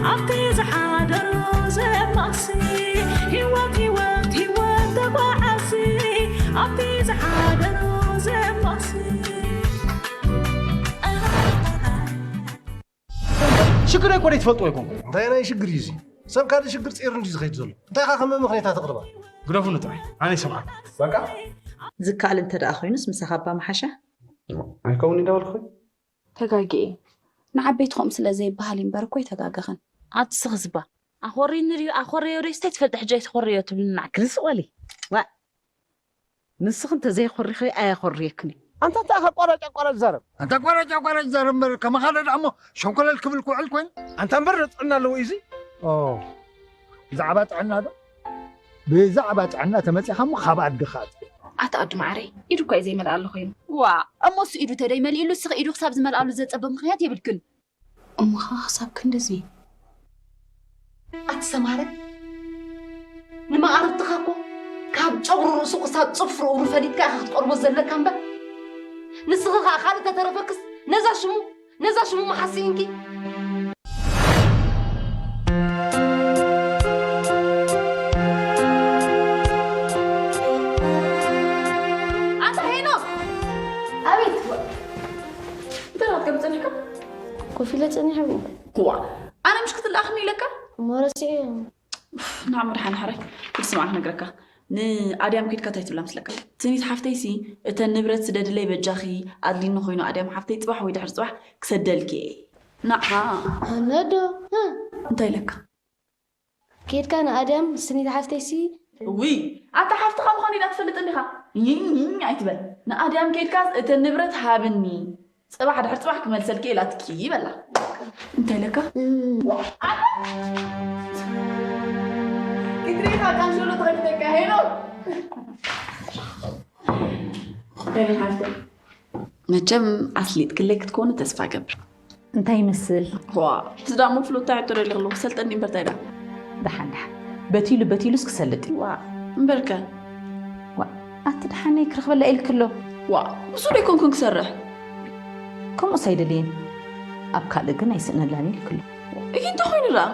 ኣብቲ ዝሓደሮ ዘማሲ፣ ህይወት፣ ህይወት፣ ህይወት ተጓዓሲ። ኣብቲ ዝሓደሮ ዘማሲ። ሽግረይ እኮ ደይትፈልጥዎ ኣይኮንኩ። እንታይ ናይ ሽግር እዩ እዚ? ሰብ ካልእ ሽግር ፂሩ እንዲ ዝኸይድ ዘሎ እንታይ ካ ከመ ምኽንያታ ተቕርባ? ግደፉኒ ጥራይ ኣነ ይሰምዓኩም። በቃ ዝከኣል እንተ ደኣ ኮይኑስ ምሳኻ ኣባ መሓሻ። ኣይከውን እንዳበልኩ ተጋጊኤ ንዓበይቲ ከምኡ ስለ ዘይበሃል እምበር እኮ ኣይተጋገኽን። ኣቲ ስኽስባ ኣኾሪኒ ድዩ ኣኾረዮ ዶ ስታይ ትፈልጢ ሕጂ ኣይትኾረዮ ትብልኒ ናዕ ግርስ በሊ። ንስኺ እንተዘይኮሪኺ ኣየኾርየክን እዩ። ኣንታ እንታይ ኢኻ ኣቋራጭ ኣቋራጭ ዛረብ? ኣንታ ኣቋራጭ ኣቋራጭ ዛረብ እምበር ከማኻ ዶ ደኣ እሞ ሸንኮለል ክብል ክውዕል ኮይኑ? ኣንታ እምበር ዶ ጥዕና ኣለዎ እዩ እዚ? ኦ፣ ብዛዕባ ጥዕና ዶ? ብዛዕባ ጥዕና ተመጺኻ እሞ ካብ ኣድግኻ ኣጥፊእ። ኣታ ኣዱ ማዓረይ ኢዱ እኳ እዩ ዘይመልኣሉ ኮይኑ። ዋእ እሞ እሱ ኢዱ ተደይ መሊእሉ እስኺ ኢዱ ክሳብ ዝመልኣሉ ዘጸብብ ምኽንያት የብልክን። እሞ ኸኣ ክሳብ ክንድዚ ኣቲ ሰማረ ንመቓርብትኻ እኮ ካብ ጨጉሪ ርእሱ ክሳብ ጽፍሪ እግሩ ፈሊጥካ ኢኻ ክትቀርቦ ዘለካ እምበር ንስኺ ኸኣ ካልእ ተተረፈክስ ነዛ ሽሙ ነዛ ሽሙ መሓስ ስኢንኪ። ኣታ ሄኖክ ኣቤት እንታይ ናት ከም ጸኒሕካ ኮፍ ኢለ ጸኒሐ። ዋ ኣነ ምሽ ክትልኣኽኒ ኢለካ እሞ ረሲዐ። ናዕ መድሓን ሓራይ ክትስማዕ ክነግረካ ንኣድያም ከይድካ እንታይ ትብላ ምስለካ ትኒት ሓፍተይሲ እተን ንብረት ስደድለይ በጃኺ ኣድሊኒ ኮይኑ ኣድያም ሓፍተይ ፅባሕ ወይ ድሕሪ ፅባሕ ክሰደልኪ እየ ናዓ ኣነዶ እንታይ ኢለካ ከይድካ ንኣድያም ስኒት ሓፍተይሲ እውይ ኣታ ሓፍትኻ ምዃኑ ኢላ ትፈልጥ እንዲኻ ይይይ ኣይትበል ንኣድያም ከይድካ እተን ንብረት ሃብኒ ፅባሕ ድሕሪ ፅባሕ ክመልሰልኪ ኢላትኪ በላ እንታይ ኢለካ ክትሪኻ ካንሸሎ ተኸፊተካ ሄኖ ሄኖ ሓፍተይ መቸም ኣስሊጥክለይ ክትኮኑ ተስፋ ገብር እንታይ ይመስል ዋ እቲ ዳሞ ፍሉጥ እንታይ ሕቶ ደሊ ከለኹ ሰልጠኒ እምበር እንታይ ዳ ደሓን ደሓን በቲሉ በቲሉስ ክሰልጥ እዩ ዋ እምበርከ ዋ ኣቲ ደሓነይ ክረኽበላ ኢልክሎ ዋ ምስኡ ዶ ኣይኮንኩን ክሰርሕ ከምኡስ ኣይደልየን ኣብ ካልእ ግን ኣይስእነላን ኢልክሎ እይ እንታይ ኮይኑ ደኣ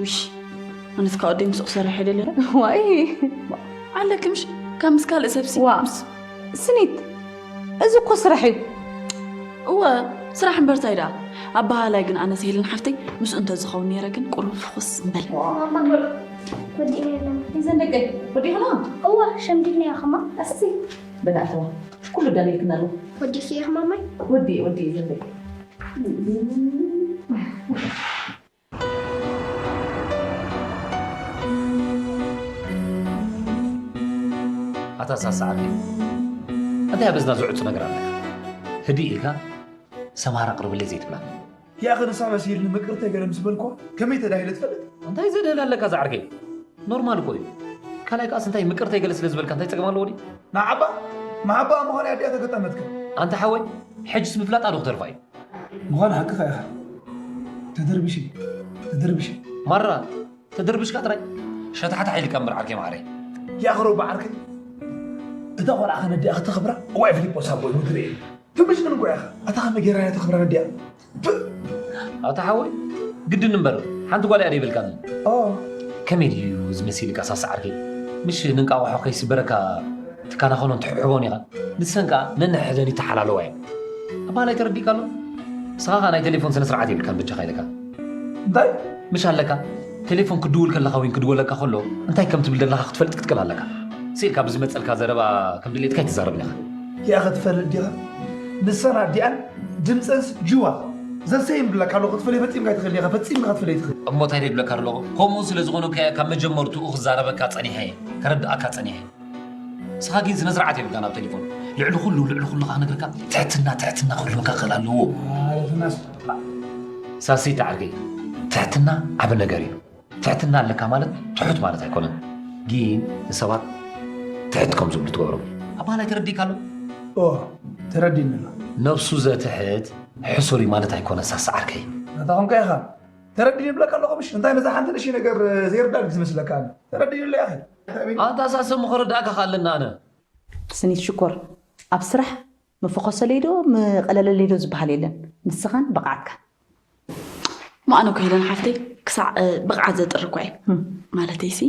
ውሽ ኣነስ ካብ ኣደይ ምስኡ ክሰርሕ ኣይደልን ዋይ ኣለኪ ምሽ ካብ ምስ ካልእ ሰብሲ ዋ ስኒት እዚ እኮ ስራሕ እዩ እወ ስራሕ እምበር እንታይ ደኣ ኣበሃላይ ግን ኣነስ ሄልን ሓፍተይ ምስኡ እንተዝኸውን ነይረ ግን ቁሩብ ፍኹስ እምበል ወዲእና ኣለና እዘን ደቀይ ወዲእኽና እወ ሸምዲድናዮ ኸማ እስቲ በላዕተዋ ኩሉ ዳሊልክና ኣሎ ወዲእኪ ኢኺ ማማይ ወዲ ወዲ እዘን ደቀይ ኣታ ሳሳ ዓርከይ እንታይ ኣብ እዝና ዝዕጹ ነገር ኣለካ ህድእ ኢልካ ሰምሃር ኣቕርብለይ ዘይትብላ ያኸ ንሳ መሲልኒ ምቅርተይ ገለ ምስ በልኳ ከመይ ተዳሂለ ትፈልጥ እንታይ ዘድህል ኣለካ ዝዓርከይ ኖርማል እኮ እዩ ካልኣይ ከኣስ እንታይ ምቅርተይ ገለ ስለ ዝበልካ እንታይ ጸገም ኣለዎ ድዩ ንዓባ ንዓባ ምዃን ኣዲኣ ተገጠመትካ ኣንታ ሓወይ ሕጅስ ምፍላጣ ዶ ክተርፋ እዩ ምዃን ሓቅኻ ኢኻ ተደርብሽ ተደርብሽ ማራ ተደርብሽካ ጥራይ ሸታሕታሕ ኢልካ እምበር ዓርከይ ማዓረይ ያኽሮ ብዓርከይ እታ ቆልዓ ከነዲኣ ክተኽብራ እዋይ ፊሊጶስ ኣቦይ ምድሪ እየ ትምሽ ንንጎ ኢኻ ኣታ ከመ ጌራ እያ ተኽብራ ነዲኣ ኣታ ሓወይ ግድን እምበር ሓንቲ ጓል እያ ደይብልካኒ ከመይ ድዩ ዝመሲልካ ሳሳ ዓርከይ ምሽ ንንቃቆሖ ከይስበረካ ትከናኸኖን ትሕሕቦን ኢኻ ንሰን ከኣ ነንሕደን ይተሓላለዋ እየን ኣባህላይ ተረዲእካ ኣሎ ንስኻ ከኣ ናይ ቴሌፎን ስነ ስርዓት የብልካን በጃኻ ኢለካ እንታይ ምሽ ኣለካ ቴሌፎን ክድውል ከለኻ ወይ ክድወለካ ከሎ እንታይ ከም ትብል ዘለኻ ክትፈልጥ ክትክእል ኣለካ ስኢልካ ብዝመፀልካ ዘረባ ከም ድሌትካ ኣይትዛረብን ኢኻ ያ ክትፈልጥ ዲኻ ንሰን ኣዲኣን ድምፀንስ ጅዋ ዘሰይም ብለካ ኣሎ ክትፈልዮ ፈፂምካ ይትኽእል ዲኻ ፈፂምካ ክትፈልዮ ይትኽእል እሞ እንታይ ደብለካ ኣለኹ ከምኡ ስለ ዝኾነካ ካብ መጀመርትኡ ክዛረበካ ፀኒሐ ከረድኣካ ፀኒሐ ንስኻ ግን ስነ ስርዓት የብልካን ኣብ ቴሌፎን ልዕሊ ኩሉ ልዕሊ ኩሉ ከዓ ነገርካ ትሕትና ትሕትና ክህልወካ ክእል ኣለዎ ሳሰይቲ ዓርከይ ትሕትና ዓቢ ነገር እዩ ትሕትና ኣለካ ማለት ትሑት ማለት ኣይኮነን ግን ንሰባት ትሕት ከም ዝብሉ ትገብሮም ኣባህላይ ተረዲእካ ኣሎ ተረዲእኒ ኣሎ ነብሱ ዘትሕት ሕሱር ማለት ኣይኮነ ሳሳ ዓርከይ ናታ ኮንካ ኢኻ ተረዲኒ ይብለካ ኣለኹ ምሽ እንታይ ነዛ ሓንቲ ንእሽተይ ነገር ዘይርዳእ ዝመስለካ ኣሎ ተረዲኒ ኣሎ ያኸ ኣንታ ሳሰ ምኸረዳእካ ከኣለና ኣነ ስኒት ሽኮር ኣብ ስራሕ ምፈኾሰለይ ዶ ምቐለለለይ ዶ ዝበሃል የለን ንስኻን ብቕዓትካን ማእነ እኮ ሄለን ሓፍተይ ክሳዕ ብቕዓት ዘጥሪ እኳ እዩ። ማለተይሲ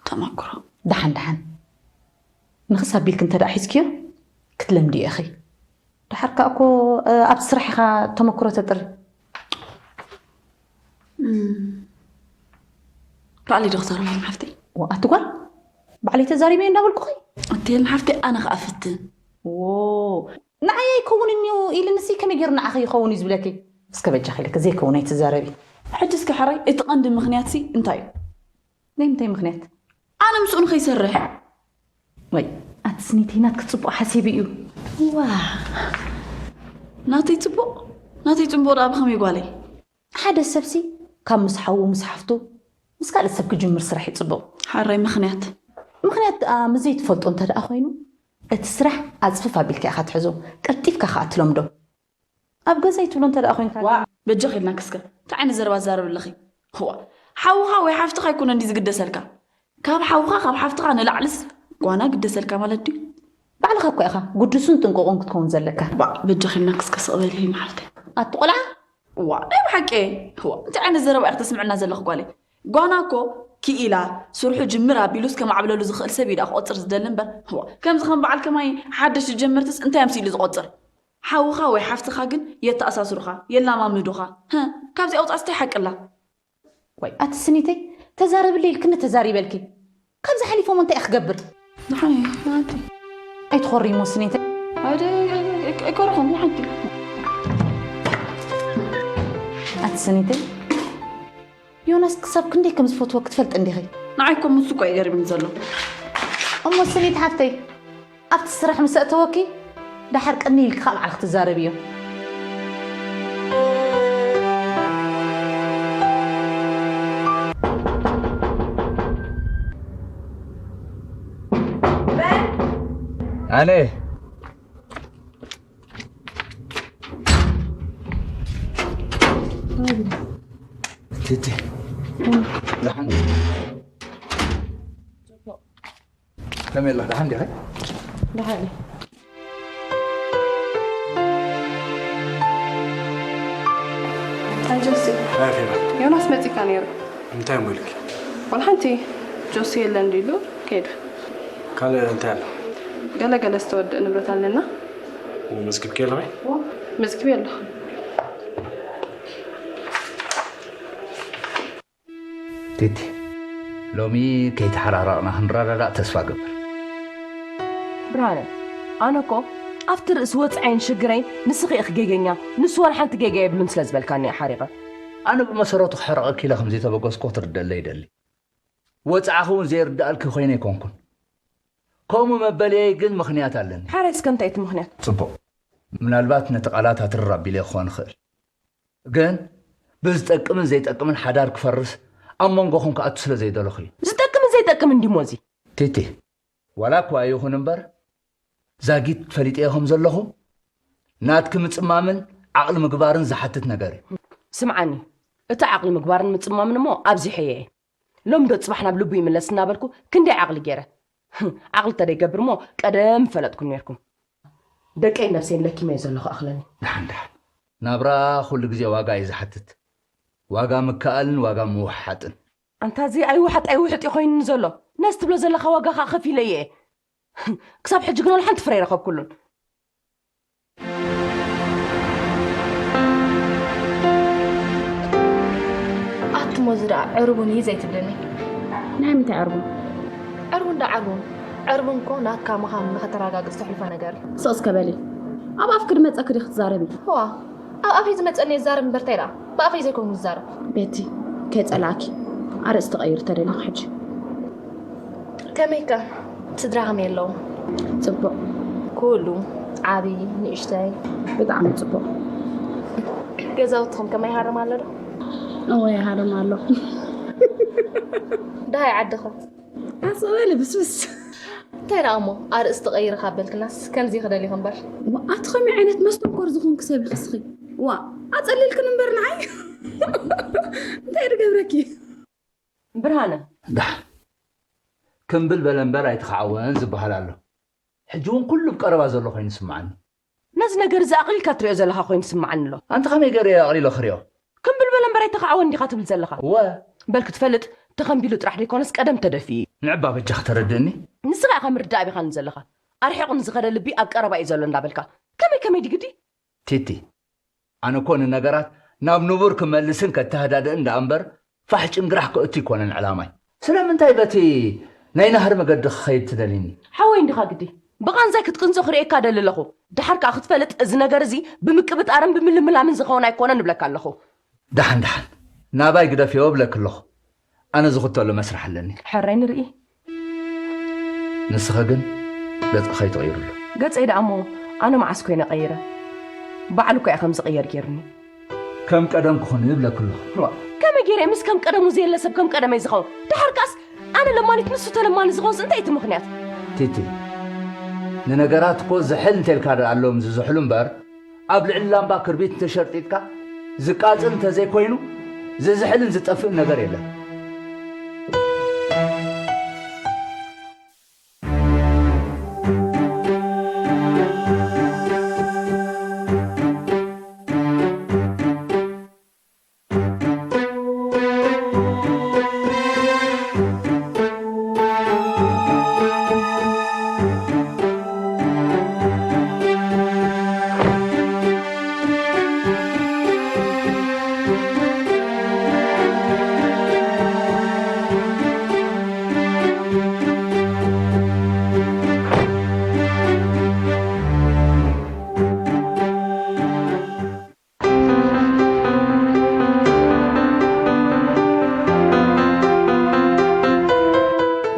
ተመክሮ። ደሓን ደሓን ንኽስ ኣቢልክ እንተ ደኣ ሒዝክዮ ክትለምድዮ ኢኺ። ደሓር ከኣ እኮ ኣብቲ ስራሕ ኢኻ ተመክሮ ተጥሪ። ባዕለይ ዶ ክዛረብ ሄለን ሓፍተይ? ኣቲ ጓል ባዕለይ ተዛሪበዮ እንዳበልኩኺ። ኣቲ ሄለን ሓፍተይ ኣነ ከኣ ፍትን። ንዓይ ኣይከውንን እዩ ኢልንሲ ከመይ ገይሩ ንዓኺ ይኸውን እዩ ዝብለኪ? እስከ በጃኺ ኢለኪ ዘይከውን ኣይትዛረቢ። ሕጂ እስከ ሕራይ እቲ ቀንዲ ምኽንያትሲ እንታይ እዩ? ናይ ምንታይ ምኽንያት? ኣነ ምስኡ ንኸይሰርሕ። ወይ ኣቲ ስኒተይ ናትኪ ጽቡቕ ሓሲቡ እዩ። ዋ ናተይ ጽቡቕ ናተይ ጽቡቕ ደኣ ብኸመይ ጓለይ? ሓደ ሰብሲ ካብ ምስ ሓዉ ምስ ሓፍቱ ምስ ካልእ ሰብ ክጅምር ስራሕ እዩ ጽቡቕ። ሓራይ ምኽንያት ምኽንያት ደኣ ምስ ዘይትፈልጦ እንተ ደኣ ኮይኑ እቲ ስራሕ ኣጽፍፍ ኣቢልካ ኢኻ ትሕዞ ቀልጢፍካ ከኣ ትለምዶ። ኣብ ገዛይ ትብሎ እንተ ደኣ ኮይንካ። ዋእ በጃኺ ኢልና ክስከ እንታይ ዓይነት ዘረባ ትዛረቢ ኣለኺ? ዋእ ሓውኻ ወይ ሓፍትኻ ኣይኮነን ድዩ ዝግደሰልካ? ካብ ሓውኻ ካብ ሓፍትኻ ንላዕልስ ጓና ግደሰልካ ማለት ድዩ? ባዕልኻ እኳ ኢኻ ግዱስን ጥንቁቕን ክትከውን ዘለካ። ዋእ በጃኺ ኢልና ክስከ ስቕ በሊ ሄሉ ሓፍተይ። ኣቲ ቆልዓ። ዋእ ናይ ብሓቂ ዋእ እንታይ ዓይነት ዘረባ ኢኺ ተስምዕና ዘለኺ ጓለይ? ጓና እኮ ክኢላ ስርሑ ጅምር ኣቢሉስ ከማዕብለሉ ዝኽእል ሰብ እዩ ደኣ ክቖጽር ዝደሊ እምበር ዋእ ከምዚ ከም በዓል ከማይ ሓደሽ ዝጀመርትስ እንታይ ኣምሲሉ ዝቖጽር? ሓውኻ ወይ ሓፍትኻ ግን የተኣሳስሩኻ፣ የላማምዱኻ። ህእ፣ ካብዚ ኣውጻእስ እንታይ ሓቂ ኣላ? ዋይ ኣቲ ስኒተይ ተዛረብለይ ኢልክኒ ተዛሪበልኪ። ካብዚ ሓሊፈ እሞ እንታይ እየ ክገብር? ደሓን እየ፣ ደሓን እየ። ኣይትኾሪ እሞ ስኒተይ። ኣደ ኣይኮረኹን፣ ደሓን እየ። ኣቲ ስኒተይ ዮናስ ክሳብ ክንደይ ከም ዝፈትወኪ ትፈልጢ እንዲኺ? ንዓይ እኮ ምስ እኮ እዩ ገሪሙኒ ዘሎ። እሞ ስኒት ሓፍተይ ኣብቲ ስራሕ ምስ ኣእተወኪ ደሓር ቅኒ ኢልኪ ካብ ባዕልኪ ትዛረብዮ። ኣነ ቲቲ ደሓን ከመይ ኣለኺ? ደሓን ዲኺ? ደሓን እየ። ኣጆሲ ኣይ ፌቨን ዮናስ መፂካ ነይሩ። እንታይ እሞ ኢልኪ? ዋላ ሓንቲ ጆሲ የለን ድዩ ኢሉ ከይዱ። ካልእ እንታይ ኣሎ? ገለ ገለ ዝተወደእ ንብረት ኣለና። መዝግብኪ ኣለኺ? መዝግቢ ኣለኹ። ቲቲ፣ ሎሚ ከይተሓራረቕና ክንረዳዳእ ተስፋ እገብር። ብርሃነ፣ ኣነ እኮ ኣብቲ ርእሲ ወጽዓይን ሽግረይን ንስኺ ኢኺ ጌገኛ፣ ንሱ ዋላ ሓንቲ ጌጋ የብሉን ስለ ዝበልካኒ እየ ሓሪቐ። ኣነ ብመሰረቱ ክሕርቐኪ ኢለ ከም ዘይተበገስኩ ክትርደለይ ይደሊ። ወጽዓኺ እውን ዘይርድኣልኪ ኮይነ ኣይኮንኩን። ከምኡ መበልየይ ግን ምኽንያት ኣለኒ። ሓራይ እስከ እንታይ እቲ ምኽንያት? ጽቡቕ። ምናልባት ነቲ ቃላት ኣትርር ኣቢለዮ ክኾን ይኽእል። ግን ብዝጠቅምን ዘይጠቅምን ሓዳር ክፈርስ ኣብ መንጎኹም ክኣቱ ስለ ዘይደለኹ እዩ። ዝጠቅምን ዘይጠቅምን ድሞ እዚ? ቲቲ፣ ዋላ እኳ ይኹን እምበር ዛጊት ፈሊጠዮ ከም ዘለኹ ናትኪ ምጽማምን ዓቕሊ ምግባርን ዝሓትት ነገር እዩ። ስምዓኒ፣ እቲ ዓቕሊ ምግባርን ምጽማምን እሞ ኣብዚሐዮ እየ። ሎሚ ዶ ጽባሕ ናብ ልቡ ይምለስ እናበልኩ ክንደይ ዓቕሊ ገይረ። ዓቕሊ ተደይገብር እሞ ቀደም ምፈለጥኩም ነይርኩም። ደቀይ ነብሰይን ለኪመዮ ዘለኹ ኣኽለኒ። ደሓን ደሓን። ናብራ ኩሉ ግዜ ዋጋ እዩ ዝሓትት። ዋጋ ምክኣልን ዋጋ ምውሓጥን። ኣንታ እዚ ኣይውሓጥ ኣይውሕጥ እዩ ኮይኑኒ ዘሎ። ነዚ ትብሎ ዘለኻ ዋጋ ኸዓ ከፊለዮ እየ። ክሳብ ሕጂ ግን ወላ ሓንቲ ፍረ ኣይረኸብኩሉን። ኣቲ ሞዚ ደኣ ዕርቡን እዩ ዘይትብልኒ? ናይ ምንታይ ዕርቡን? ዕርቡን ደኣ ዕርቡን። ዕርቡን እኮ ናትካ ምኻኑ ንኸተረጋግጽ ተሕልፎ ነገር እዩ። ስቕ እስከ በሊ። ኣብ ኣፍኪ ድመጸኪ ዲኺ ትዛረቢ? እዋ፣ ኣብ ኣፈይ ዝመጸኒ እዛረብ እምበር ታይ ደኣ ብኣፈይ ዘይኮንኩ ዝዛረብ። ቤቲ፣ ከይጸላእኪ ኣርእስቲ ቀይሪ ተደሊኺ ሕጂ። ከመይከ? ስድራ ከመይ ኣለዉ? ጽቡቕ። ኩሉ ዓቢ ንእሽተይ። ብጣዕሚ ጽቡቕ። ገዛውትኹም ከመይ ይሃርም ኣሎ ዶ? እወ ይሃርም ኣሎ። ደሃይ ዓድኸ? ኣጸበሊ ብስብስ። እንታይ ደኣ እሞ ኣርእስቲ ቀይሪ ካብ በልክናስ ከምዚ ክደሊኹ እምበር። ኣቲ ከመይ ዓይነት መስተንኮር ዝኾንኪ ሰብ ኢኺ እስኺ? ዋእ ኣጸሊልክኒ እምበር ንዓይ እንታይ ድገብረኪ? ብርሃነ። ዳሕ ክምብል በለ እምበር ኣይተኻዕወን ዝበሃል ኣሎ። ሕጂ እውን ኩሉ ብቀረባ ዘሎ ኮይኑ ይስምዓኒ። ነዚ ነገር እዚ ኣቕሊልካ ትሪኦ ዘለኻ ኮይኑ ይስምዓኒ ኣሎ። ኣንቲ ከመይ ገይረ እየ ኣቕሊለ ክሪኦ? ክምብል በለ እምበር ከይተኻዕወ እንዲኻ ትብል ዘለኻ? እወ። በል ክትፈልጥ፣ ተኸንቢሉ ጥራሕ ዘይኮነስ ቀደም ተደፊኡ እዩ። ንዕባ በጃኻ ተረድእኒ። ንስኻ ኢኻ ምርዳእ ኣቢኻኒ ዘለኻ። ኣርሒቑ ንዝኸደ ልቢ ኣብ ቀረባ እዩ ዘሎ እንዳበልካ። ከመይ ከመይ ድዩ ግዲ? ቲቲ፣ ኣነ እኮ ንነገራት ናብ ንቡር ክመልስን ከተሃዳድእን ደኣ እምበር ፋሕ ጭንግራሕ ከእቱ ኣይኮነን ዕላማይ። ስለምንታይ በቲ ናይ ናህሪ መገዲ ክኸይድ ትደልይኒ? ሓወይ እንዲኻ ግዲ። ብቓንዛይ ክትቅንጾ ክርእየካ ደሊ ኣለኹ። ደሓር ከኣ ክትፈልጥ፣ እዚ ነገር እዚ ብምቅብጣርን ብምልምላምን ዝኸውን ኣይኮነን እብለካ ኣለኹ። ደሓን ደሓን፣ ናባይ ግደፍዮ እብለኪ ኣለኹ። ኣነ ዝኽተሎ መስርሕ ኣለኒ። ሕራይ ንርኢ። ንስኺ ግን ገጽ ከይትቕይርሉ። ገጸይ ደኣ እሞ ኣነ መዓስ ኮይነ ቀይረ? ባዕሉ እኮ እየ ከም ዝቕየር ገይሩኒ። ከም ቀደም ክኹን ይብለኪ ኣለኹ። ዋ፣ ከመይ ገይረ ምስ ከም ቀደሙ ዘየለ ሰብ ከም ቀደመይ ዝኸውን? ደሓር ከኣስ ኣነ ለማኒት ንሱ ተለማኒ ዝኾንስ እንታይ እቲ ምኽንያት? ቲቲ፣ ንነገራት እኮ ዝሕል እንተልካ ደኣ ኣለዎም ዝዝሕሉ እምበር፣ ኣብ ልዕሊ ላምባ ክርቢት እንተሸርጢጥካ ዝቃጽል እንተዘይኮይኑ ዝዝሕልን ዝጠፍእን ነገር የለን።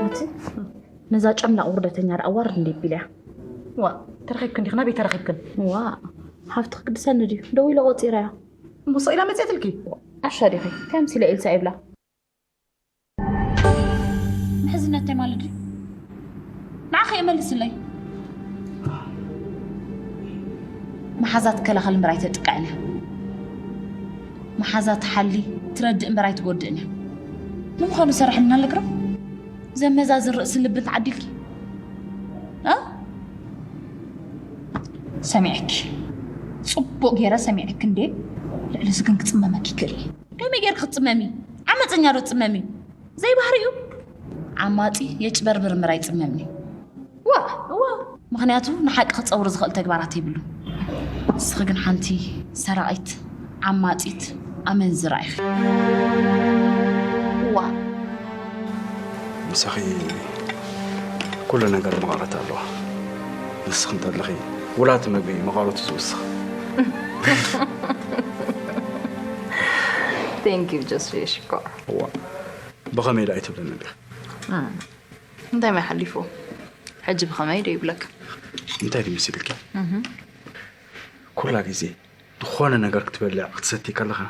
ነቲ ነዛ ጨምላቕ ውርደተኛ ደኣ ኣዋርድ እንዴ ቢልያ። ዋ፣ ተረኺብክን ዲኽን? ኣበይ ተረኺብክን? ዋ፣ ሃፍቲ ክግድሰኒ ድዩ? ደዊለ ቆጺረያ። እሞ ስቕ ኢላ መጽኣትልኪ? ዓሻ ዲኺ? ከምሲ ኢለ ኤልሳ ይብላ። ምሕዝነት እንታይ ማለት ድዩ? ንዓኺ እየ መልስለይ። መሓዛ ትከላኸል እምበር ኣይተጥቅዕን እያ። መሓዛ ትሓሊ ትረድእ እምበር ኣይትጎድእን እያ። ንምዃኑ ሰራሕልና ኣለክረም? ዘመዛዝን ርእሲ ልብን ተዓዲልኪ? እ? ሰሚዐኪ። ጽቡቕ ገይረ ሰሚዐኪ እንዴ? ልዕሊ እዚ ግን ክጽመመኪ ይክእል እየ። ከመይ ጌርኪ ክትጽመሚ? ዓመጸኛ ዶ ትጽመሚ? ዘይባህሪኡ ዓማጺ የጭበርብር እምበር ኣይጽመምን እዩ። ዋ፣ እዋ። ምኽንያቱ ንሓቂ ክጸውር ዝኽእል ተግባራት የብሉን። ንስኺ ግን ሓንቲ ሰራቒት፣ ዓማጺት፣ ኣመንዝራ ኢኺ። ዋ። ምሳኺ ኩሉ ነገር መቐረት ኣለዋ። ንስኺ እንተለኺ ውላቲ መግቢ መቐረቱ ዝውስኽ። Thank you ጆስየ ሽኮር። ዋ፣ ብኸመይ ደኣ ኣይትብለኒ ዲኺ? እም፣ እንታይ ማይ ሓሊፉ? ሕጂ ብኸመይ ዶ ይብለካ? እንታይ ድዩ መሲልኪ? እህ። ኩላ ግዜ ዝኾነ ነገር ክትበልዕ ክትሰቲ ከለኻ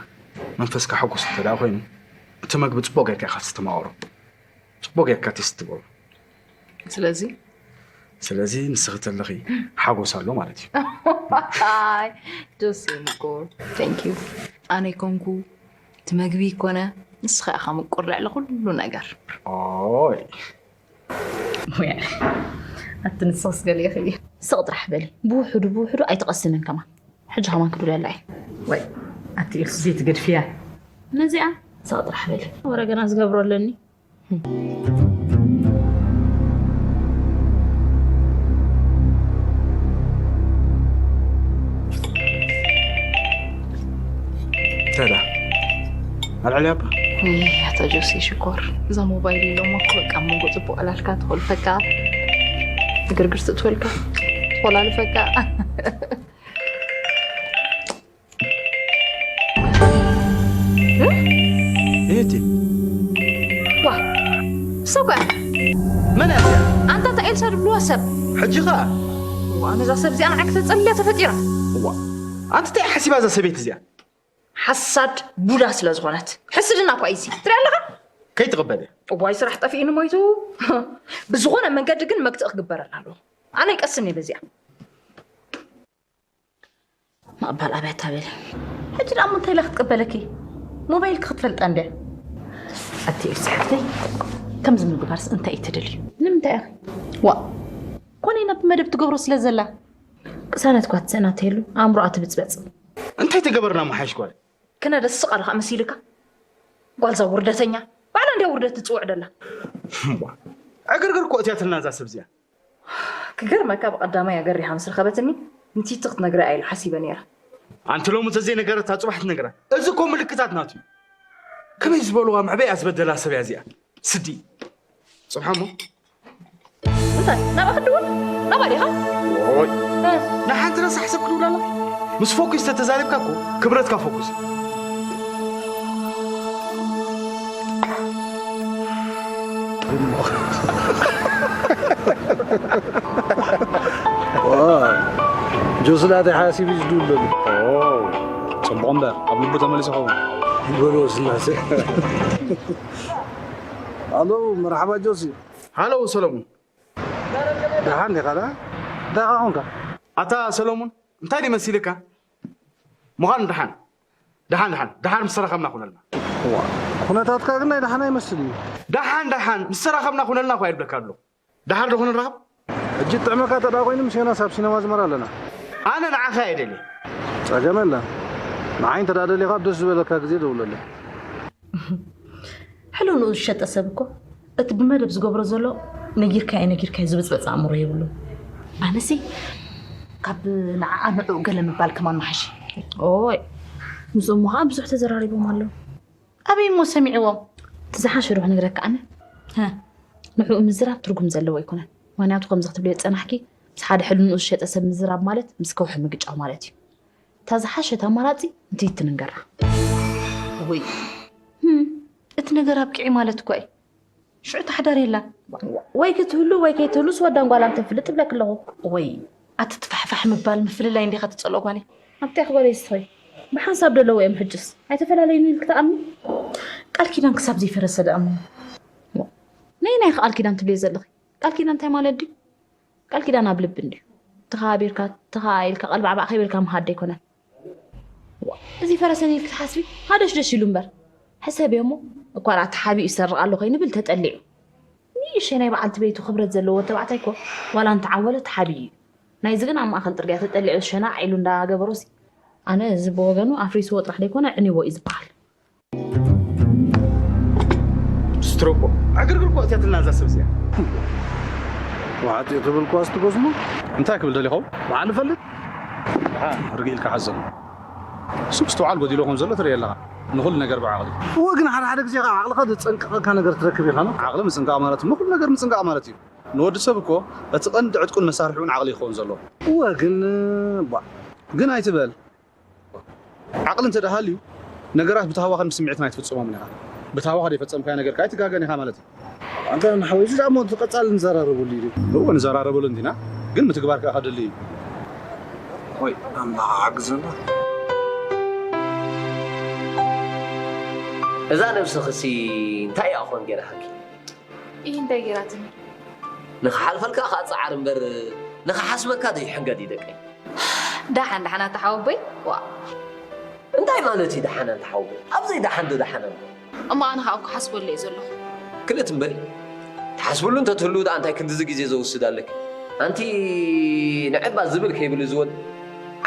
መንፈስካ ሕጉስ እንተ ደኣ ኮይኑ፣ እቲ መግቢ ጽቡቕ ጌርካ ኢኻ ትስተማቕሮ። ጽቡቕ ጌርካ ቴስት ትገብሮ። ስለዚ? ስለዚ ንስኺ ተለኺ ሓጎስ ኣሎ ማለት እዩ። ኣይ፣ ጆስየ ምቁር። Thank you። ኣነ ይኮንኩ፣ እቲ መግቢ ይኮነ፣ ንስኺ ኢኻ ምቁር ልዕሊ ኩሉ ነገር። ኦይ። ወይ፣ ኣቲ ንስኽስ ገለ ኢኺ። ስቕ ጥራሕ በሊ። ብውሕዱ፣ ብውሕዱ ኣይትቐስንን ከማን። ሕጂ ከማን ክድውለላ እየ። ወይ፣ ኣቲ ኢልሲ ዘይትገድፍያ። ነዚኣ ስቕ ጥራሕ በሊ። ወረ ገና ዝገብሮ ኣለኒ። ተዳ ኣልዕልያ እባ። ውይ፣ ኣታ ጆሲ ሽኮር፣ እዛ ሞባይል ኢሎማ እኮ በቃ፣ ኣብ መንጎ ጽቡቕ ዕላልካ ትኾልፈካ፣ ግርግር ትእትወልካ፣ ትኾላልፈካ። እህቲ። ዋ፣ እሳ እኮ እያ። መን እያ እዚኣ? ኣንታ እታ ኤልሳ ድብልዋ ሰብ። ሕጂ ኸኣ? ዋ፣ ነዛ ሰብ እዚኣ ንዓይ ክተጸልያ ተፈጢራ። ዋ፣ ኣንቲ እንታይ ሓሲባ እዛ ሰበይቲ እዚኣ? ሓሳድ ቡዳ ስለ ዝኾነት። ሕስድና እኳ እዩ እዚ። ትሪኣ ኣለኻ? ከይትቕበል እያ። እዋይ፣ ስራሕ ጠፊኡኒ ሞይቱ። ብዝኾነ መንገዲ ግን መግትኢ ክግበረላ ኣለዎ። ኣነ ይቀስን እየ በዚኣ። ምቕባል ኣብያ ታበለ። ሕጂ ደኣ እሞ እንታይ ኢላ ክትቅበለኪ? ሞባይልኪ ክትፈልጣ እንድያ። ኣቲ ኤልሳ ሓፍተይ፣ ከምዚ ምግባርስ እንታይ እዩ ተደልዩ? ንምንታይ ኢኺ? ዋእ፣ ኮነ ኢና ብመደብ ትገብሮ ስለ ዘላ። ቅሳነት እኳ ትስእና ተይሉ፣ ኣእምሮኣ ትብጽበጽ። እንታይ ተገበርና መሓይሽ ጓል? ክነደስቕ ኣለኻ መሲልካ? ጓልዛ ውርደተኛ። ባዕላ እንድያ ውርደት ትጽውዕ ደላ። ዕግርግር እኮ እትያትልና እዛ ሰብ እዚኣ። ክገርመካ ብቐዳማይ ኣገሪሓ ምስ ረኸበትኒ ንቲቲ ክትነግረ ኣይለ ሓሲበ ነይረ። ኣንቲ ሎሚ ተዘይነገረታ ጽባሕ ትነግራ። እዚ እኮ ምልክታት ናቱ እዩ። ከመይ ዝበልዋ መዕበያ ዝበደላ ሰብ እያ እዚኣ። ስዲ ጽብሓሞ እንታይ ናብኣ ክድውል ናብኣ ዲኻ? ኦይ ንሓንቲ ረሳሕ ሰብ ክድውላላ ምስ ፎኩስ ተተዛሪብካ እኮ ክብረትካ ፎኩስ ጆስላ ተሓሲቡ ዝድውለሉ ጽቡቕ እምበር ኣብ ልቡ ተመሊሱ ይኸውን ይበልዎ ስላሴ ኣሎ መርሓባ ጆሲ ሃሎ ሰለሙን ደሓን ዲኻ ዳ እንታይ ኾንካ ኣታ ሰለሙን እንታይ ድዩ መሲልካ ምዃኑ ደሓን ደሓን ደሓን ደሓን ምስ ተራኸብና ኩነልና ኩነታትካ ግን ናይ ደሓን ኣይመስል እዩ ደሓን ደሓን ምስ ተራኸብና ኩነልና እኳ ይብለካ ኣሎ ደሓር ዶ ክንራኸብ? ሕጂ ጥዕመካ ተዳ ኮይኑ ምስ ዮናስ ኣብ ሲነማ ዝመራ ኣለና። ኣነ ንዓኻ እየ ደልየ። ጸገም የለን። ንዓይ እንተ ደኣ ደሊኻ ኣብ ደስ ዝበለካ ግዜ ደውለለይ። ሕሉፍ ንኡስ ዝሸጠ ሰብ እኮ እቲ ብመደብ ዝገብሮ ዘሎ ነጊርካዮ ነጊርካዮ ዝብጽበጽ ኣእምሮ የብሉን። ኣነሲ ካብ ንዓኣ ንዕኡ ገለ ምባል ከማን ምሓሸ። ኦይ ምስኡ እሞ ከዓ ብዙሕ ተዘራሪቦም ኣለዉ። ኣበይ እሞ ሰሚዕዎም? እቲ ዝሓሸ ዶ ክነግረካ ኣነ? ንዕኡ ምዝራብ ትርጉም ዘለዎ ኣይኮነን። ምኽንያቱ ከምዚ ክትብልዮ ዝጸናሕኪ ምስ ሓደ ሕሉፍ ንኡስ ዝሸጠ ሰብ ምዝራብ ማለት ምስ ከውሒ ምግጫው ማለት እዩ። እታ ዝሓሸት ኣማራጺ ንትይቲ ንንገራ። እውይ እቲ ነገር ኣብቂዑ ማለት እኳ እዩ። ሽዑ ታሕዳር የላን። ወይ ክትህሉ ወይ ከይትህሉስ ወዳን ጓላን ተፍልጥ እብለኪ ኣለኹ። ወይ ኣቲ ትፋሕፋሕ ምባል ምፍልላይ እንዲኻ ትጸልኦ ጓለይ። ኣብቲ ኣኽበረይ እስኺ ብሓንሳብ ደለዉ እዮም ሕጅስ ኣይተፈላለዩን ኢልኪ ትኣምኒ? ቃል ኪዳን ክሳብ ዘይፈረሰ ድኣምኒ። ነየናይ ኢኺ ቃል ኪዳን ትብልዮ ዘለኺ? ቃል ኪዳን እንታይ ማለት ድዩ? ቃል ኪዳን ኣብ ልቢ እንድዩ። ተኸባቢርካ ተኸኣኢልካ ቀልባዕባዕ ከይበልካ ምሃድ ኣይኮነን። እዚ ፈረሰን ኢልኪ ትሓስቢ ሃደሽደሽ ኢሉ እምበር ሕሰብዮ እሞ እኳ ደኣ ተሓቢኡ ይሰርቕ ኣሎ ከይንብል ተጠሊዑ ንእሸ ናይ በዓልቲ ቤቱ ክብረት ዘለዎ ተባዕታይ እኮ ዋላ እንተዓወለ ተሓቢኡ እዩ ናይዚ ግን ኣብ ማእኸል ጥርግያ ተጠሊዑ ሸናዕ ኢሉ እንዳገበሮሲ ኣነ እዚ ብወገኑ ኣፍሪስዎ ጥራሕ ደይኮነ ዕንይዎ እዩ ዝበሃል። ስትሮፖ ዕግርግር እኮ እትያትልና እዛ ሰብ እዚኣ። ዋዕጥ ትብል ኳስ ትጎስሞ እንታይ ክብል ደሊኸው ባዕል ፈልጥ ርግኢልካ ሓዞም እሱ ምስትውዓል ጎዲሎ ከም ዘሎ ትርኢ ኣለኻ ንኹሉ ነገር ብዓቕሊ እወ ግን ሓደ ሓደ ግዜ ካብ ዓቕልኻ ዘፀንቅቐካ ነገር ትረክብ ኢኻ ነው ዓቕሊ ምፅንቃቕ ማለት እሞ ኩሉ ነገር ምፅንቃቕ ማለት እዩ ንወዲ ሰብ እኮ እቲ ቀንዲ ዕጥቁን መሳርሒውን ዓቕሊ ይኸውን ዘለዎ እወ ግን ግን ኣይትበል ዓቕሊ እንተ ሃልዩ፣ ነገራት ብታህዋኽን ብስምዒትን ኣይትፍጽሞምን ኢኻ። ብታህዋኽ ዘይፈጸምካዮ ነገር ከኣ ኣይትጋገን ኢኻ ማለት እዩ። ኣንታ ንሓወይ እዚ ደኣ እሞ እቲ ቀጻሊ ንዘራረበሉ እዩ። እወ ንዘራረበሉ እንዲና፣ ግን ምትግባር ከኣ ከድሊ እዩ። ወይ ኣምላኽ ሓግዘና። እዛ ነብስኽሲ እንታይ እያ ኾን ገይራሃኪ? ኢሂ እንታይ ገይራትኒ? ንኽሓልፈልካ ከኣ ጸዓር እምበር ንኽሓስበካ ዘይሕንገድ እዩ ደቀይ። ደሓን ደሓን ኣታ ሓወቦይ ዋእ። እንታይ ማለት እዩ ደሓን ኣንታ ሓወቦይ? ኣብዘይ ደሓን ዶ ደሓን ኣሎ? እሞ ኣነ ከኣ እኮ ሓስበሉ እየ ዘለኹ። ክልእ ትም በሊ። ትሓስብሉ እንተትህልዊ ደኣ እንታይ ክንድዚ ግዜ ዘውስድ ኣለኪ? ኣንቲ ንዕባ ዝብል ከይብሉ ዝወድ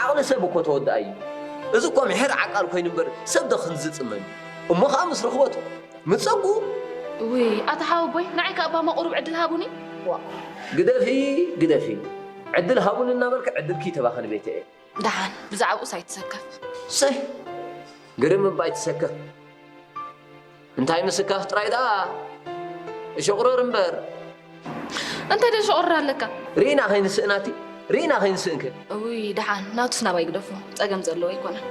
ዓቕሊ ሰብ እኮ ተወዳኣይ እዩ። እዚ እኮ ምሒር ዓቃል ኮይኑ እምበር ሰብ ዶ ክንዚ ጽመም እዩ? እሞ ከኣ ምስ ረኽበቶ ምጸጉ ውይ ኣታ ሓወቦይ ንዓይ ከኣ ባማ ቁሩብ ዕድል ሃቡኒ ዋእ። ግደፊ ግደፊ ዕድል ሃቡኒ እናበልኪ ዕድልኪ ይተባኽኒ ቤተየ። ደሓን ብዛዕብኡስ ኣይትሰከፍ። ሰይ ግርም እባ ኣይትሰከፍ። እንታይ ምስካፍ ጥራይ ደኣ እሽቑረር እምበር። እንታይ ደሽቑርር ኣለካ? ርኢና ከይንስእን ኣቲ ርኢና ከይንስእን ከ። እውይ ደሓን ናቱስ ናባይ ግደፎ ጸገም ዘለዎ ኣይኮነን።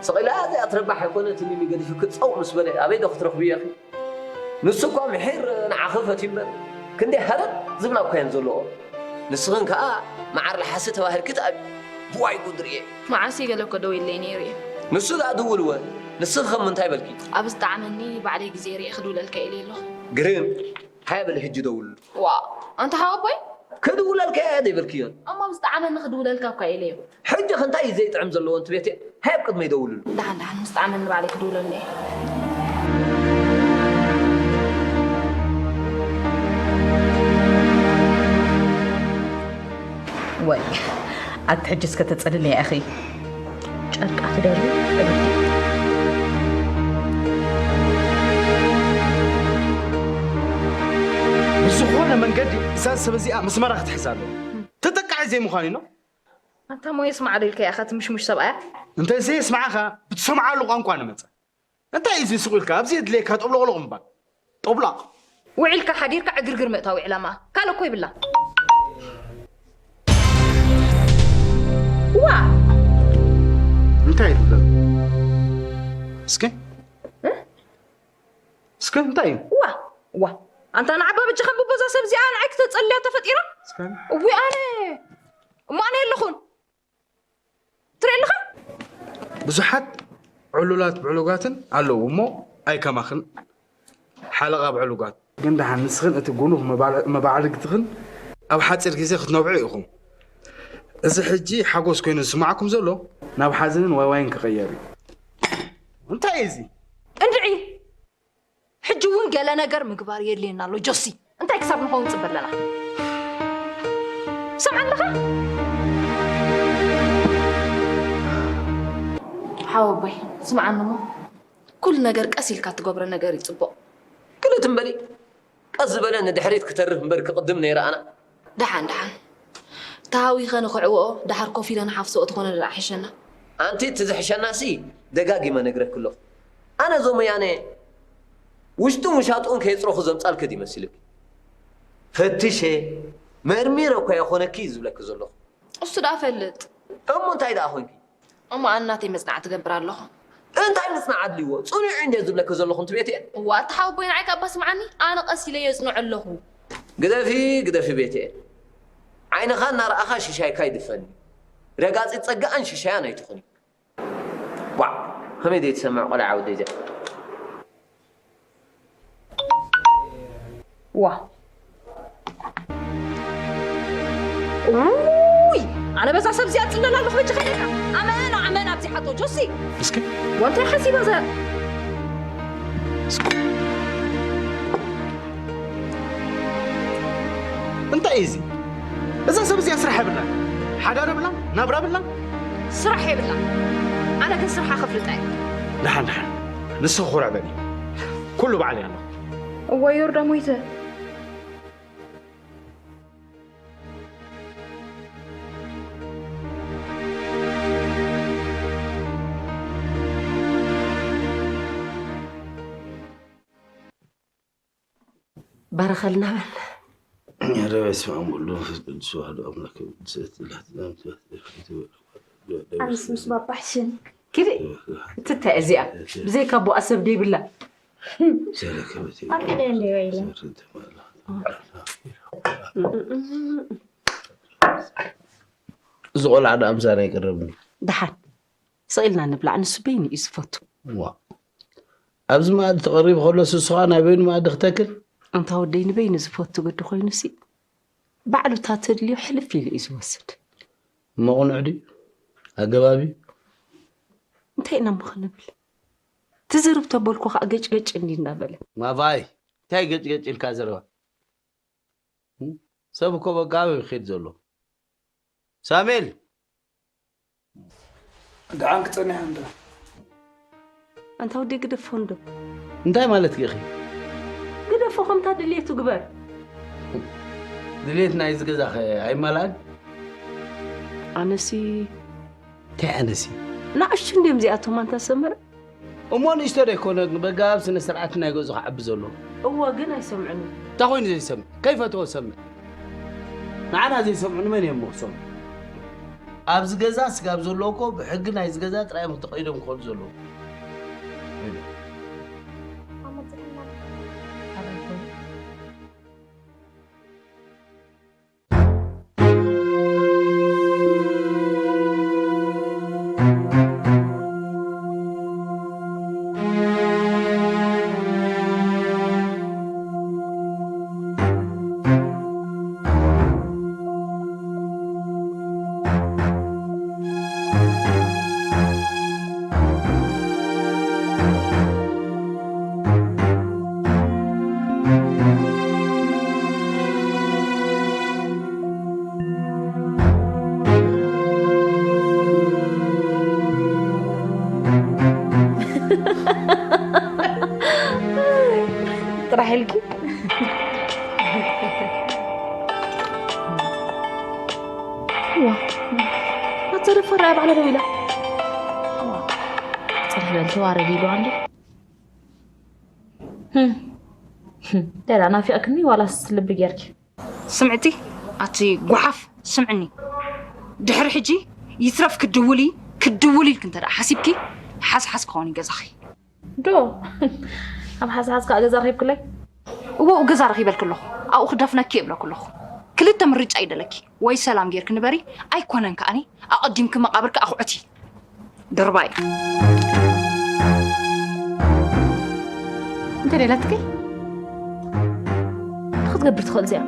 ስቕ ኢላ እዚኣ ትረባሕ ኣይኮነትንን እዩ ገዲፉኪ ጸው ምስ በለ ኣበይ ዶ ክትረኽብዮ ኢኺ? ንሱ እኳ ምሒር ንዓኺ ፈትዩ እምበር ክንደይ ሃረር ዝብላ እኳ እየን ዘለዎ። ንስኽን ከኣ መዓር ለሓሲ ተባሂልኪ ትኣብዪ። ዋይ ጉድ ርእየ። መዓስ እዩ ገለ እኮ ደዊሉለይ ነይሩ እዩ። ንሱ ደኣ ድውልወ ንስኺ ከም ምንታይ በልኪ? ኣብ ዝጠዓመኒ ባዕለይ ግዜ ርእየ ክድውለልካ ኢለዮ ኣለኹ። ግርም ሃየ በሊ ሕጂ ደውልሉ። ዋእ ኣንታ ሓወቦይ። ክድውለልካ እየ ዘይበልክዮን? እሞ ኣብ ዝጠዓመኒ ክድውለልካ እኳ ኢለዮ። ሕጂ ከ እንታይ እዩ ዘይጥዕም ዘለዎ ኣንቲ ቤትየ? ሃየ ኣብ ቅድመይ ደውልሉ። ደሓን ደሓን ምስ ጠዓመኒ ባዕለይ ክድውለሉ እየ። ወይ ኣቲ ሕጂ እስከ ተጸልልያ ኢኺ ጨርቃ ትደርቢ እብልኪ መንገዲ እዛ ሰብ እዚኣ ምስ መራ ክትሕዝ ኣለዎ። ተጠቃዒ ዘይምዃን እዩ። ኣንታ ሞየ ስማዕ ደልከ ያኻ ትምሽሙሽ ሰብኣያ። እንተ ዘየስማዓኻ ብትሰምዓሉ ቋንቋ ንመጸ። እንታይ እዩ እዚ ስቕ ኢልካ ኣብዚ የድልየካ ጠብሎቕሎቕ ምባል? ጠብላቕ። ውዒልካ ሓዲርካ ዕግርግር ምእታው ዕላማ ካልእ እኮ ይብላ። ዋ እንታይ ይብላ? እስከ እስከ እንታይ እዩ? ዋ ዋ ኣንታ ንዓባ በጃኻ ብቦዛ ሰብ እዚኣ ንዓይ ክተጸልያ ተፈጢራ። እስከ እዊ ኣነ እሞ ኣነ የለኹን ትርኢ ኣለኻ። ብዙሓት ዕሉላት ብዕሉጋትን ኣለዉ እሞ ኣይከማኽን ሓለቓ ብዕሉጋት። ግን ደሓን ንስኽን እቲ ጉኑፍ መባል- መባዕልግትኽን ኣብ ሓፂር ግዜ ክትነብዑ ኢኹም። እዚ ሕጂ ሓጎስ ኮይኑ ዝስማዓኩም ዘሎ ናብ ሓዘንን ዋይዋይን ክቕየር እዩ። እንታይ እዩ እዚ? እንድዒ ሕጂ እውን ገለ ነገር ምግባር የድልየና ኣሎ ጆሲ። እንታይ ክሳብ ንኸውን ንፅበ ኣለና? ሰምዓ ኣለኻ? ሓወቦይ ስምዓኒ እሞ ኩሉ ነገር ቀስ ኢልካ ትገብሮ ነገር እዩ ፅቡቕ። ግልት እምበሊ ቀስ ዝበለ ንድሕሪት ክተርፍ እምበር ክቕድም ነይረ ኣና። ደሓን ደሓን ተሃዊኸ ንኽዕወኦ ደሓር ኮፍ ኢለ ንሓፍስኦ ተኾነ ደኣ ሕሸና። ኣንቲ እቲ ዝሕሸናሲ ደጋጊመ ነግረኪ ኣለኹ። ኣነ እዞም ወያነ ውሽጡን ውሻጥኡን ከየፅረኹ ዘምፃልኪ ድዩ መሲሉኪ? ፈትሸ መርሚረ እኳ የኾነኪ እዩ ዝብለኪ ዘለኹ። እሱ ደኣ ፈልጥ። እሞ እንታይ ደኣ ኾንኪ? እሞ ኣነ ናተይ መጽናዕቲ እገብር ኣለኹ። እንታይ ምጽናዕ ኣድልይዎ? ጽኑዕ እንደ ዝብለኪ ዘለኹ እንት ቤት እየ። እዋ፣ ኣታ ሓወቦይ ንዓይ ከኣ እባ ስምዓኒ፣ ኣነ ቀስ ኢለ የጽንዖ ኣለኹ። ግደፊ፣ ግደፊ ቤት እየ። ዓይንኻ እናረኣኻ ሽሻይካ ይድፈኒ። ረጋጺት ጸጋኣን ሽሻያን ኣይትኹኒ። ዋዕ፣ ከመይ ደይ ትሰምዕ ቆልዓ ወደይ እዚኣ? ዋ። ውይ፣ ኣነ በዛ ሰብ እዚኣ ጽለል ኣለኹ በጃኻ ኢለካ። ኣመና፣ ኣመና ኣብዚ ሓቶ ጆሲ። እስኪ። ወንታይ ሓሲባ እዛ? እንታይ እዩ እዚ? እዛ ሰብ እዚኣ ስራሕ የብላን። ሓዳር የብላን፣ ናብራ የብላን። ስራሕ የብላን። ኣነ ግን ስርሓ ከፍልጣ እየ። ደሓን፣ ደሓን። ንስኺ ኩርዕ በሊ። ኩሉ ባዕለይ ኣለኹ። እወ ዮርዳ ሞይተ። ባርኸልና በል። ኧረ በስመ ኣብ ወወልድ ወመንፈስ ቅዱስ ኣሐዱ ኣምላክ። ኣነስ ምስ ባባ ሕሽን። ኪዲ፣ እቲ እንታይ እዚኣ? ብዘይካ ኣቦኣ ሰብ ደይብላ። ዘረከበት ኣንተ ደይ እንደ ወይለ። እዚ ቆልዓ ደኣ ምሳና ኣይቀረብን። ደሓን፣ ስቕ ኢልና ንብላዕ፣ ንሱ በይኑ እዩ ዝፈቱ። ዋ። ኣብዚ መኣዲ ተቐሪቡ ከሎ ስስኻ ናይ በይኑ መኣዲ ክተክል? ኣንታ ወደይ ንበይኑ ዝፈቱ ግዲ ኮይኑሲ፣ ባዕሉ እታ ተድልዮ ሕልፍ ኢሉ እዩ ዝወስድ። መቕኑዕ ድዩ? ኣገባብ እዩ? እንታይ ኢና እሞ ክንብል? ትዝርብ ተበልኩ ኸኣ ገጭ ገጭ እንዲ እናበለ። ማቫይ፣ እንታይ ገጭ ገጭ ኢልካ ዘረባ? እም? ሰብ እኮ በቃ ኣበይ ይኸይድ ዘሎ? ሳሙኤል! ደሓን ክጸኒሕ እንዶ። ኣንታ ወዲ ግደፎ እንዶ። እንታይ ማለት ኢኺ? ግደፎ ከምታ ድልየቱ ግበር። ድልየት ናይዚ ገዛኸ ኣይማልኣን? ኣነሲ እንታይ ኣነሲ? ንኣሽቱ እንድዮም እዚኣቶም ኣንታ ሰመረ። እሞ ንእሽቶ ዶ ኣይኮነ በጋብ ስነ ስርዓት ናይ ገዝኡ ክዓቢ ዘሎ? እወ፣ ግን ኣይሰምዑን። እንታይ ኮይኑ ዘይሰምዕ? ከይፈትዎ ዝሰምዕ? ንዓና ዘይሰምዑ ንመን እዮም ክሰምዑ? ኣብዚ ገዛ ስጋብ ዘለዎ እኮ ብሕጊ ናይዚ ገዛ ጥራይ እዮም ተቐይዶም ክኸዱ ዘለዉ። ጥራሕ ኢልኪ። ተደፈራ ባዕላ ደው ኢላ። ጽንሕ በል ተዋረድ ኢሉ ኣንዲ። ህም፣ ህም፣ ደላ ናፊቕክኒ ዋላስ ልቢ ጌርኪ? ስምዕቲ፣ ኣቲ ጓሓፍ፣ ስምዕኒ። ድሕሪ ሕጂ ይትረፍ ክድውሊ፣ ክድውሊ ኢልክ እንተ ደኣ ሓሲብኪ፣ ሓስሓስ ክኸውን እዩ ገዛኺ። ዶ ኣብ ሓስሓስ ከዓ ገዛ ረኺብክለይ? እወ፣ ገዛ ረኺበልክ ኣለኹ። ኣብኡ ክደፍነኪ እብለኩ ኣለኹ። ክልተ ምርጫ ይደለኪ። ወይ ሰላም ጌርክ ንበሪ፣ ኣይኮነን ከኣኒ ኣቐዲምኪ መቓብርኪ ኣኹዕቲ። ድርባይ። እንተ ደለትኪ ክትገብር ትኽእል እዚኣ።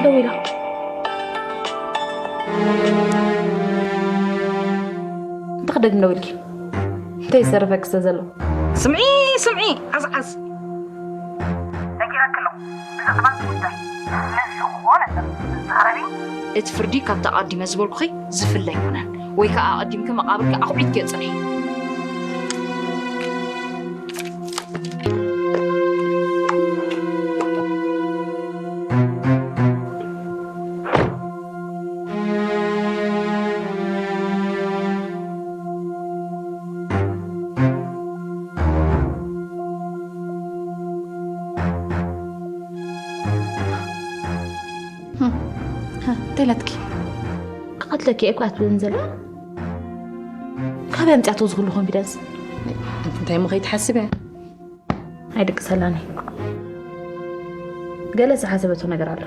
ደው ኢላ። እንታይ ክደግም ደው ኢልኪ? እንታይ ይሰርፈኪ ስለ ዘሎ? ስምዒ፣ ስምዒ፣ ዓዝዓዝ። ነጊረኪ ኣለኹ። ብዛዕባ እቲ ጉዳይ ምስ ዝኾነ ሰብ ትዛረቢ፣ እቲ ፍርዲ ካብቲ ኣቐዲመ ዝበልኩኺ ዝፍለ ኣይኮነን። ወይ ከኣ ኣቐዲምኪ መቓብርኪ ኣኹዒትኪ ጽንሒ። እንታይ ኢላትኪ? ክቐትለኪ እየ እኮ እያ ትብለኒ ዘላ። ካበይ ኣምፂኣቶ እዚ ኩሉ ኮንፊደንስ? እንታይ እሞ ከይትሓስብ እያ? ኣይድቅሰላን እዩ። ገለ ዝሓሰበቶ ነገር ኣሎ።